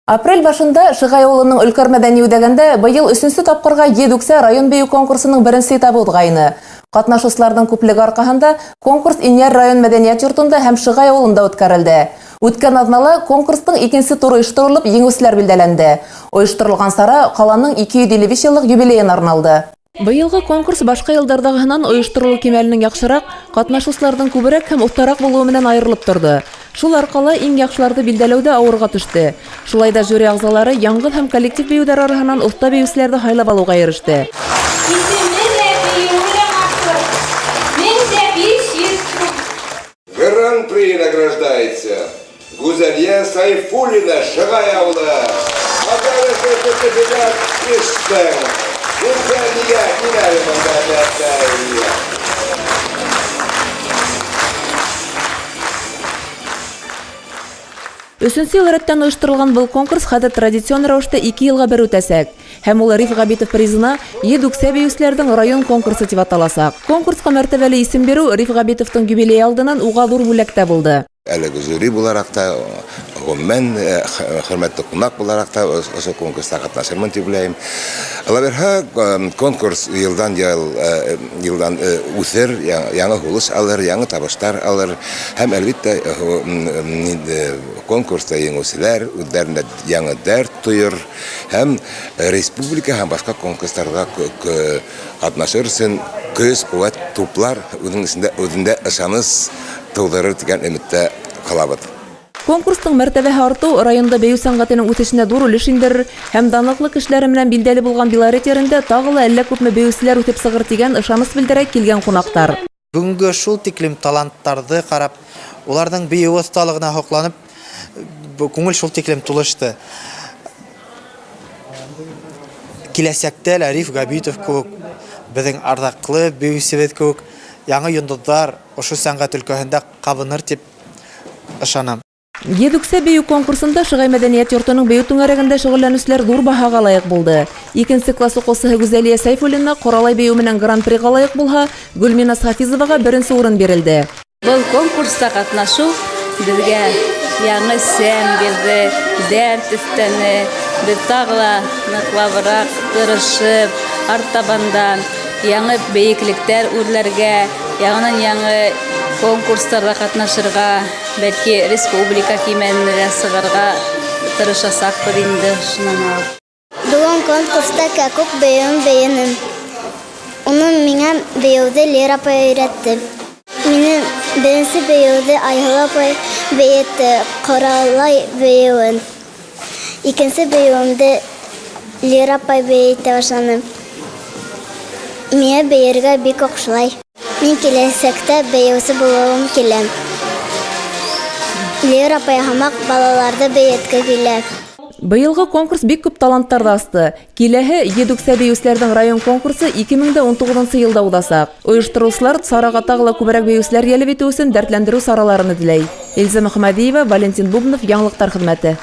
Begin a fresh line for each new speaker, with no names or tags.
Апрель башында Шыгай авылының Өлкәр мәдәни үзәгендә быел өченче тапкырга Йөз үксә район бию конкурсының беренче этабы узгайны. Катнашучыларның күплеге аркаһында конкурс Иньяр район мәдәният йортында һәм Шыгай авылында үткәрелде. Үткән аҙнала конкурстың икенсе туры оештырылып, еңеүселәр билдәләнде. Оештырылган сара ҡаланың 255 еллык юбилеена арналды. Быйылғы конкурс башҡа йылдарҙағыһынан ойошторолоу кимәленең яҡшыраҡ, ҡатнашыусыларҙың күберәк һәм оҫтараҡ булыуы менән айырылып торҙо. Шул арҡала иң яҡшыларҙы билдәләү ҙә ауырға төштө. Шулай ҙа жюри ағзалары яңғыҙ һәм коллектив бейеүҙәр араһынан оҫта бейеүселәрҙе һайлап алыуға иреште.
Исеме лә, бейеүе лә матур. 1500 һум.
Гран-при награждается Гузалья Сайфуллина, Шыгай авылы. Подарок сертификат 5000. Гузалья, кил әле монда, бәбәй.
Өсөнсө йыл рәттән ойошторолған был конкурс хәҙер традицион рәүештә 2 йылға бер үтәсәк. Һәм ул Риф Ғәбитов призына Йөҙ үксә бейеүселәрҙең район конкурсы тип аталасаҡ. Конкурсҡа мәртәбәле исем биреү Риф Ғәбитовтың юбилейы алдынан уға ҙур бүләк тә булды.
Әлеге жюри булараҡ та, ғөмүмән, хөрмәтле ҡунаҡ булараҡ та ошо конкурста ҡатнашырмын тип уйлайым. Алла конкурс йылдан йыл йылдан үҫер, яңы һулыш алыр, яңы табыштар алыр һәм әлбиттә конкурста еңеүселәр үҙҙәрендә яңы дәрт тойор һәм республика һәм башҡа конкурстарҙа ҡатнашыр өсөн көс, ҡеүәт туплар, үҙенең эсендә үҙендә ышаныс тыуҙырыр тигән өмөттә ҡалабыҙ.
Конкурстың мәртәбәһе артыу районда бейеү сәнғәтенең үҫешенә ҙур өлөш индерер һәм данлыҡлы кешеләре менән билдәле булған Белорет ерендә тағы ла әллә күпме бейеүселәр үҫеп сығыр тигән ышаныс белдерә килгән ҡунаҡтар.
Бөгөнгө шул тиклем таланттарҙы ҡарап, уларҙың бейеү оҫталығына һоҡланып, күңел шул тиклем тулышты. Киләсәктә лә Риф Габитов кеүек, беҙҙең арҙаҡлы бейеүсебеҙ кеүек яңы йондоҙҙар ошо сәнғәт өлкәһендә ҡабыныр тип ышанам.
Йөҙ үксә бейеү конкурсында Шыгай мәдәниәт йортоноң бейеү түңәрәгендә шөғөлләнеүселәр ҙур баһаға лайыҡ булды. Икенсе класс уҡыусыһы Гүзәлиә Сәйфуллина ҡоралай бейеү менән гран-приға лайыҡ булһа, Гөлминаз Хафизоваға беренсе урын бирелде.
Был конкурста ҡатнашыу беҙгә яңы сәм бирҙе, дәрт өҫтәне. Беҙ тағы ла ныҡлабыраҡ тырышып, артабандан яңы бейеклектәр үрләргә, яңынан яңы конкурстарҙа ҡатнашырға, бәлки республика кимәленә лә сығырға тырышасаҡбыҙ инде шунан алып.
Бөгөн конкурста кәкүк бейеүен бейенем. Уны миңә бейеүҙе Лира апай өйрәтте. Минең беренсе бейеүҙе Айһылыу апай бейетте, ҡоралай бейеүен. Икенсе бейеүемде Лира апай бейетә башланы. Миңә бейергә бик оҡшай. Мин киләсәктә бейеүсе булғым килә. Лира апай һымаҡ балаларҙы бейетке килә.
Быйылғы конкурс бик күп таланттарҙы асты. Киләһе Йөҙ үксә бейеүселәрҙең район конкурсы 2019 йылда уҙасаҡ. Ойоштороусылар сараға тағы ла күберәк бейеүселәр йәлеп итеү өсөн дәртләндереү сараларын эҙләй. Эльза Мөхәмәдиева, Валентин Бубнов, Яңылыҡтар хеҙмәте.